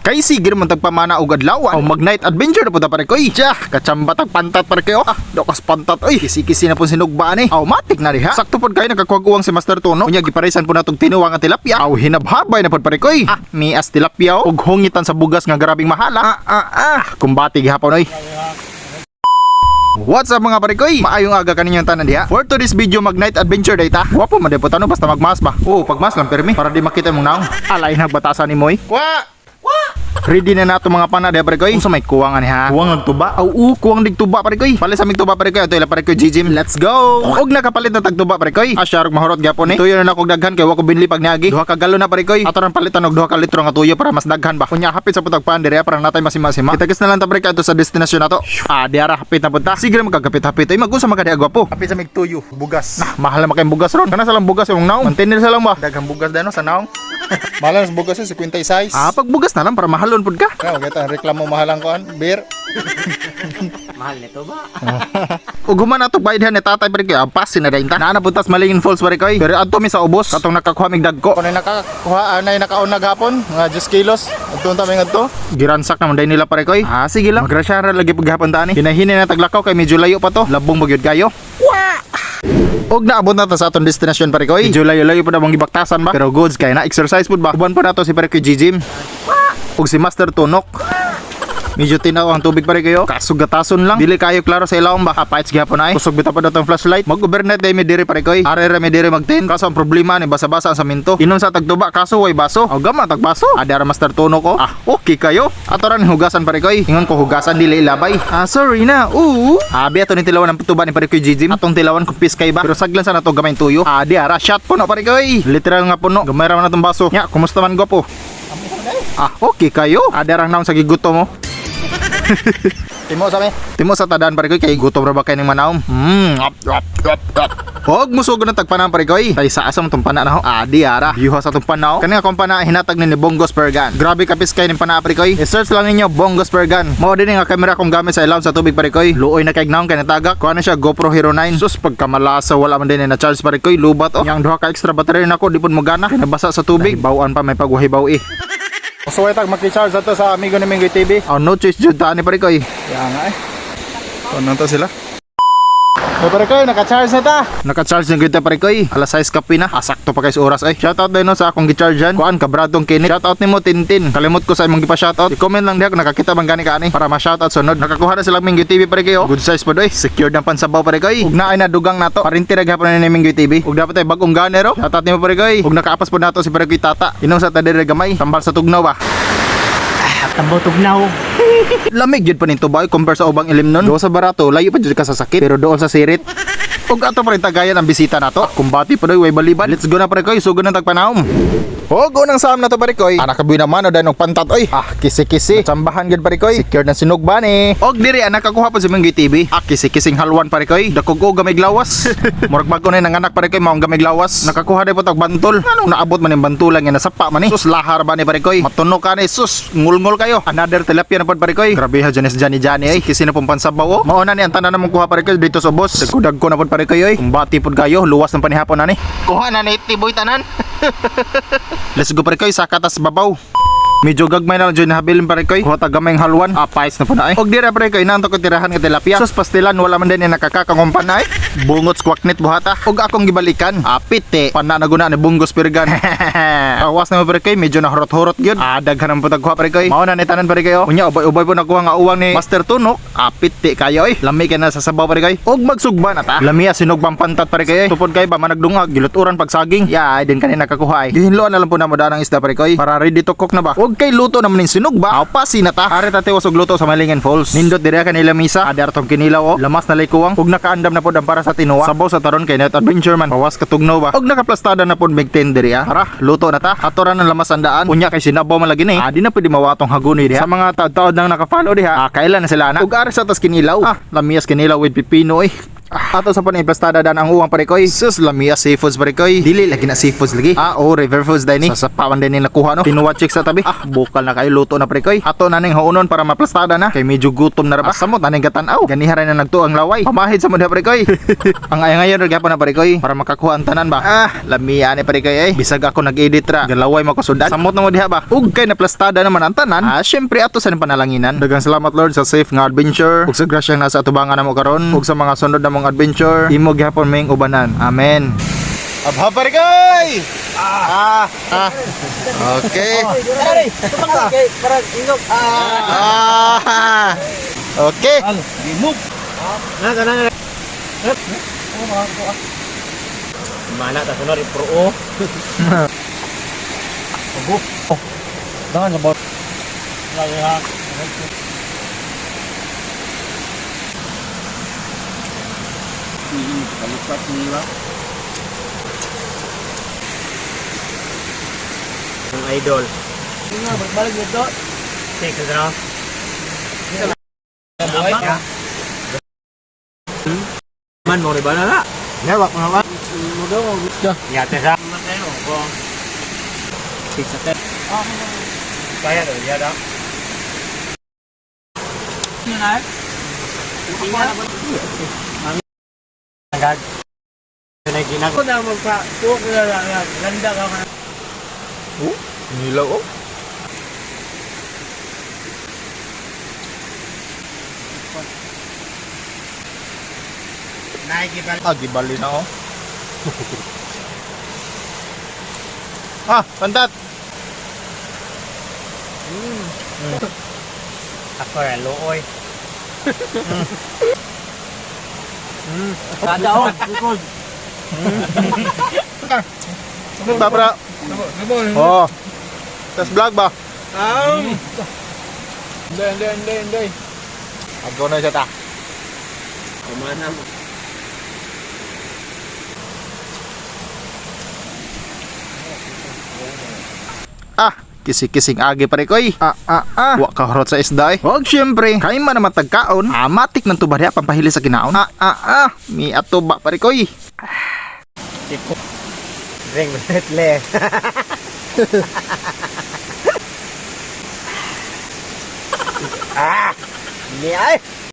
Kay sige man tagpamana og adlaw o mag night adventure na pud ta, pare koy. Tya, kachamba tag pantat, pare kayo. Ah, dokas pantat oy. Kisi-kisi na pud sinugba ani. Automatic na diha. Sakto pod kayo nakakuha uwang si Master Tono. Unya giparisan po natong tinuwang nga tilapia. Aw, hinabhabay na pod, pare koy. Ah, mias tilapia og hungitan sa bugas nga grabing mahala. Ah ah ah. Kumbati gihapon oy. What's up, mga parikoy? Maayong aga kaninyong tanan diha. For today's video, mag night adventure day ta. Wapo man po tano basta magmas ba. Oo, pagmas lang permi para di makita mong naong. Alay nagbatasan ni Moy. Wa! Ready na nato mga pana diha, pare koy. Unsa may kuwang ani ha? Kuwang nagtuba. Aw, kuwang digtuba, pare koy. Palit sa mig tuba, pare koy. Ato ila pare koy Gijim. Let's go. Og nakapalit na tagtuba, pare koy. Asyarog mahurot gyapon eh. Tuyo na nako daghan kay wa ko binli pag niagi. 2 ka galon na, pare koy. Ato rang palitan og 2 ka litro nga tuyo para mas daghan ba. Unya hapit sa putag pan dire para natay masima-sima. Kita na lang ta, pare koy, ato sa destinasyon nato. Ah, diara hapit na punta. Sige ra magkagapit-hapit ay magunsa man ka diha, gwapo. Hapit sa mig tuyo, bugas. Nah, mahal na makayong bugas ron. Kana sa lang bugas yung naong. Mantinil sa lang ba? Daghang bugas dano sa naong. Mahal sa bugas sa 56. Ah, pagbugas na lang para mahalon pud ka. Kaya kita reklamo mahalang kuan, beer. Mahal nito ba? Ug human ato bayad ni tatay, pare koy, pasin na dayon ta. Naa na puntas Malingin Falls, pare koy. Pero adto mi sa ubos katong nakakuha mig dagko. Kung nakakuha anay nakaunag hapon, mga 10 kilos. Adto ta mi ngadto. Giransak naman day nila, pare koy. Ah, sige lang. Magrasya ra lagi paghapon ta ani. Hinahini na taglakaw kay medyo layo pa to. Labong magyud kayo. Og naabot na ta sa atong destinasyon, pare koy. Medyo layo-layo pa na mong gibaktasan ba. Pero goods kay na exercise pud ba. Uban pa nato si pare koy Gijim. Ug si Master Tunok. Medyo tinaw ang tubig, pare kayo. Kasugatason lang. Dili kayo klaro sa ilawom ba. Apaits gihapon ay. Kusog bitaw pa datong flashlight. Mag-overnight day mi diri, pare koy. Are ra mi diri mag-tent. Kaso ang problema ni basa-basa ang saminto. Inom sa tagtuba kaso way baso. Aw gama tagbaso. Ada ra Master Tono ko. Ah, okay kayo. Ato ra ni hugasan, pare koy. Ingon ko hugasan dili ilabay. Ah, sorry na. Oo. Abi ato ni tilawan ang tuba ni pare koy Gijim. Atong tilawan kung piskay ba. Pero saglan sa nato gamay tuyo. Ah, di ara shot puno, pare koy. Literal nga puno. Gamay ra man atong baso. Nya, kumusta man, gwapo? Ah, okay kayo. Ada rang naon sa giguto mo. Timo sa mi. Timo sa tadaan, pare koy, kay gutom ra ba kay ning manawom. Up, up, up, up. Hog musugod ng tagpanang, pare koy. Tay sa asa mo tong pana na ho? Ah, di ara. View sa tong pana. Kani akong pana hinatag ni Bongos Pergan. Grabe kapis kay ning pana, pare koy. I-search lang ninyo Bongos Pergan. Mao din nga kamera kong gamit sa ilawom sa tubig, pare koy. Luoy na kay naong kay natagak. Kuha na siya GoPro Hero 9. Sus, pagkamalasa wala man din na charge, pare koy. Lubat oh. Yang duha ka extra battery nako di pud mo gana. Kay nabasa sa tubig. Bawaan pa may pagwahibaw eh. Usuway tag maki-charge ato sa amigo ni Minggoy TV. Oh, no choice jud ta ni pare koy. Ya nga eh. Kuno to sila. So, pare koy, naka-charge na ta. Naka-charge na kita, pare koy. Alas 6 kape na. Asakto pa kay sa oras ay. Shoutout din no sa akong gi-charge dyan. Kuan kabradong kinit. Shoutout nimo, Tintin. Kalimot ko sa imong gipa-shoutout. I-comment lang diha kung nakakita bang gani ka ani para ma-shoutout sunod. Nakakuha na sila Minggoy TV, pare koy. Oh. Good size pa doy. Secured ang pansabaw, pare koy. Ug naay na dugang nato. Parinti ra gihapon na ni Minggoy TV. Ug dapat ay bagong gunner oh. Shoutout nimo, pare koy. Ug nakaapas po nato si pare koy Tata. Inom sa tadere gamay. Tambal sa tugnaw ba. Tambo tugnaw. Lamig jud pa ning tubay compare sa ubang ilimnon. Doon sa barato, layo pa jud ka sa sakit, pero doon sa sirit. Ug ato pa rin tagayan ang bisita nato. Kumbati pa doy, way baliban. Let's go na, pare koy, sugod ng tagpanahom. Hog unang saam na to, pare koy. Anak kabuy naman o danog pantat oy. Ah, kisi-kisi. Tsambahan gid, pare koy. Secured na sinugba ni. Og diri anak kakuha pa si Minggoy TV. Ah, kisi-kising halwan, pare koy. Dakog og gamay lawas. Murag bago na nang anak, pare koy, maong gamay lawas. Nakakuha day po tag bantol. Anong naabot man yung bantulan nga nasapa man ni. Sus, lahar ba ni, pare koy. Matuno ka ni sus, ngulngol kayo. Another tilapia na pod, pare koy. Grabe ha Janes Jani Jani ay. Kisi na pong pansabaw oh. Mao na ni ang tanan namong kuha, pare koy, dito sa ubos. Dagko na pod, pare koy oy. Kumbati pod kayo, luwas ng panihapon ani. Kuha na ni tiboy tanan. Let's go, pare koy, sa katas babaw. Medyo gagmay na lang dyan habilin, pare koy. Kuha ta gamay ang halwan. Ah, pais na po na eh. Og dira, pare koy, nanto ko tirahan nga tilapia. Sus, pastilan, wala man din ni nakakakangumpan na eh. Bungot squawknit buhata. Og akong gibalikan. Apit eh. Pana na guna ni Bunggos Pirgan. Awas na mo, pare koy, medyo na hurot-hurot gyud. Ah, daghan ang putag kuha, pare koy. Mao na ni tanan, pare koy. Oh. Unya ubay-ubay po nakuha nga uwang ni Master Tunok. Apit ti kayo eh. Lami kay na sa sabaw, pare koy. Og magsugba na ta. Lamia sinugbang pantat, pare koy. Tupod kay ba managdungag giluturan pag saging. Ya, din kanina nakakuha ay. Gihinloan na lang po na mo ang isda, pare koy. Para ready to cook na ba. Og kay luto naman ning sinugba. Aw pasi na ta. Are ta tiwas og luto sa Malingin Falls. Nindot dire kanila misa. Adar tong kinilaw oh. Lamas na likuwang. Ug nakaandam na pod ang para sa tinuwa. Sabaw sa taron kay net adventure man. Pawas katugnaw ba. Og nakaplastada na pod mig 10 diri ah. Tara, luto na ta. Ato ra ng lamas ang daan. Unya kay sinabaw man lagi ni. Ah, di na pwede mawatong hagunoy diha. Sa mga taod-taod nang naka-follow diha. Ah, kailan na sila na. Ug ari sa tas kinilaw. Ah, lamias kinilaw with pipino eh. Ato sa pan iplastada dan ang uwang parekoy. Sus lamia seafoods parekoy. Dili lagi na seafoods lagi. Oh, river foods dai ni. Sa sapawan din ni nakuha no. Tinuwa chick sa tabi. Bukal na kayo luto na parekoy. Ato na ning huonon para maplastada na. Kay medyo gutom na ra ba. Samot na ning gatan-aw. Ganiha ra na nagtuo ang laway. Pamahid sa mo diha parekoy. Ang ay ngayon ra gyapon na parekoy para makakuha ang tanan ba. Lamia ni parekoy ay. Bisag ako nag-edit ra. Galaway makasundan. Samot na mo diha ba. Ug kay naplastada naman ang tanan. Syempre ato sa ning panalanginan. Daghang salamat Lord sa safe nga adventure. Ug sa grasyang nasa atubangan namo karon. Ug sa mga sunod namong adventure, imo gihapon ming ubanan. Amen. Abha parekoy! Okay. Okay. Mana ta sunod ipro. Ang idol. Balik dito. Take it off. Man mo ba na na? Nyawak mga ba? Yate sa. Six sa. Kaya do, ya da. Agad. Ginag. Oh, nilaw oh. Gibali na oh. Pantat. Ako ra looy. Kada on, likod. Ba, pra? Oh. Tas vlog ba? Hindi, hindi, hindi, hindi. Agaw na siya ta. Kumana mo. Kisi-kising agi pare koy. Wa ka horot sa isda eh. Og syempre, kay man naman tagkaon, matik ng tuba diha pampahili sa kinaon. Mi ato ba pare koy. Drink le. Ni ay.